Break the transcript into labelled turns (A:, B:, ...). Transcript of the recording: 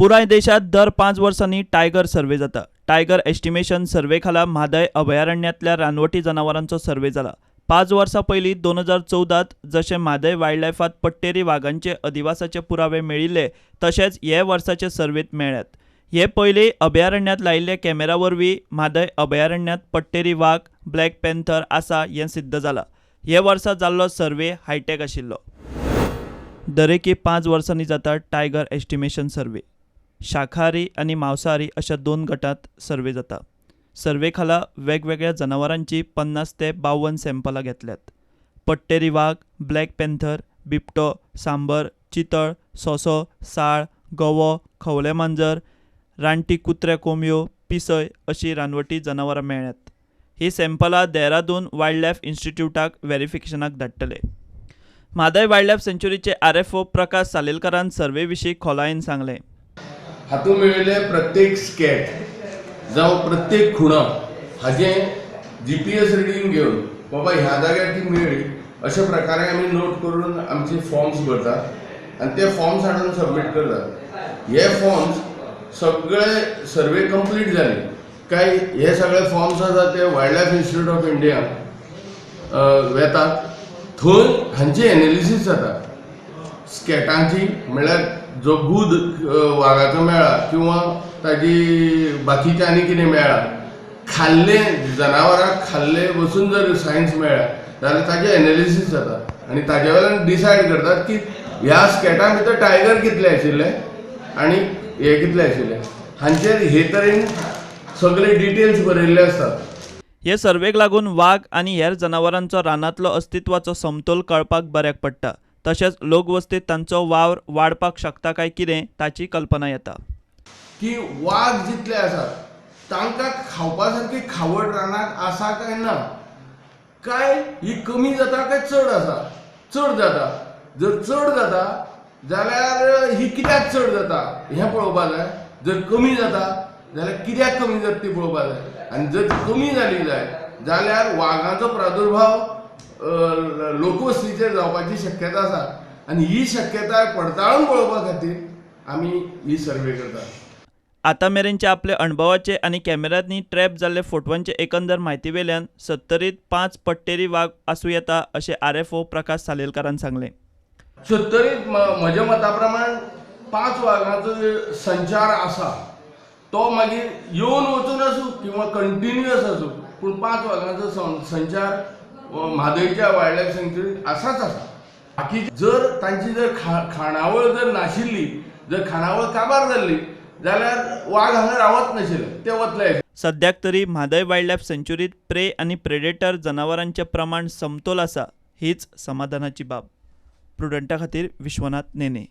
A: पुराय देशात दर 5 वर्सांनी टायगर सर्वे जाता. टायगर एस्टिमेशन सर्वे खाला म्हादय अभयारण्यांतल्या रानवटी जनावरांचो सर्वे जाला. 5 वर्सां पयलीं 2014 जशें म्हादय वायल्ड लायफांत पट्टेरी वागांचे अधिवासाचे पुरावे मेळिल्ले तशेंच हे वर्साचे सर्वेंत मेळ्ळ्यात. हे पयलीं अभयारण्यांत लायिल्ल्या कॅमेरा वरवीं म्हादय अभयारण्यांत पट्टेरी वाग, ब्लॅक पॅन्थर आसा हें सिद्ध जालां. हे वर्सा जाल्लो सर्वे हायटेक आशिल्लो. दरेकी 5 वर्सांनी जाता टायगर एस्टिमेशन सर्वे. शाकाहारी आनी मांसाहारी अशा 2 गटांत सर्वे जाता. सर्वे खाला वेगवेगळ्या जनावरांची 50 ते 52 सॅम्पलां घेतल्यात. पट्टेरी वाग, ब्लॅक पॅन्थर, बिबटो, सांबर, चितळ, सोंसो, साळ, गवो, खवले मांजर, रानटी कुत्रे कोंबयो, पिसय अशी रानवटी जनावरां मेळ्ळ्यात. ही सॅम्पलां देहरादून वायल्ड लायफ इन्स्टिट्यूटाक वेरिफिकेशनाक धाडटले. म्हादय वायल्ड लायफ सेंच्युरीचे RFO Prakash सालेलकारान सर्वे विशीं खोलायेन सांगलें.
B: हातूंत मेळिल्ले प्रत्येक स्केट जावं प्रत्येक खुणा हाजें GPS reading घेवन बाबा ह्या जाग्यार ती मेळ्ळी अशा प्रकारे आमी नोट करून आमचे फॉर्म्स भरतात आनी ते फॉर्म्स हाडून सबमीट करतात. हे फॉर्म्स सगळे सर्वे कंप्लीट जाले काय हे सगळे फॉर्म्स आसा ते wild life institute of India वेतात. थंय हांची एनालिसीस जाता स्केटांची, म्हणल्यार जो गूद वागाचो मेळ्ळा किंवा ताजी बाकीचें आनी कितें मेळ्ळा, खाल्ले जनावरांक खाल्ले वचून जर सायन्स मेळ्ळा जाल्यार ताजें एनालिसीस जाता आनी ताजे वयल्यान डिसायड करतात की ह्या स्केटा भितर टायगर कितले आशिल्ले आनी हे कितले आशिल्ले. हांचेर हे तरेन सगळे डिटेल्स बरयल्ले आसतात.
A: हे सर्वेक लागून वाग आनी हेर जनावरांचो रानांतलो अस्तित्वाचो समतोल कळपाक बऱ्याक पडटा. तशेंच लोकवस्तीत तांचो वावर वाडपाक शकता काय कितें ताची कल्पना येता.
B: की वाग जितले आसात तांकां खावपा सारकी खावड रानाक आसा काय ना, काय ही कमी जाता काय चड आसा, चड जाता. जर चड जाता जाल्यार ही कित्याक चड जाता हें पळोवपा जाय. जर कमी जाता जाल्यार कित्याक कमी जाता ती पळोवपा जाय. आनी जर कमी जाली जाय जाल्यार वागांचो प्रादुर्भाव लोकवस्तीचेर जावपाची शक्यता आसा आनी ही शक्यताय पडताळून पळोवपा खातीर आमी ही सर्वे करतात.
A: आतां मेरेनचे आपले अणभवाचे आनी कॅमेरांनी ट्रॅप जाल्ले फोटवांचे एकंदर म्हायती वेल्यान 70त 5 पट्टेरी वाग आसूं येता अशें RFO Prakash सालेलकारान सांगलें.
B: 70त म्हज्या मता प्रमाण 5 वागांचो संचार आसा, तो मागीर येवन वचून आसूं किंवा कंटिन्युअस आसूं, पूण 5 वागांचो संचार म्हादयच्या वायल्ड लायफ सँक्चुरीत आसाच आसा. बाकी जर तांची जर खाणावळ जर नाशिल्ली, जर खाणावळ काबार जाल्ली जाल्यार वाग हांगा रावत नाशिल्ले, ते वतले.
A: सद्याक तरी म्हादय वायल्ड लायफ सेंच्युरीत प्रे आनी प्रेडेटर जनावरांचें प्रमाण समतोल आसा, हीच समाधानाची बाब. प्रुडंटा खातीर विश्वनाथ नेने.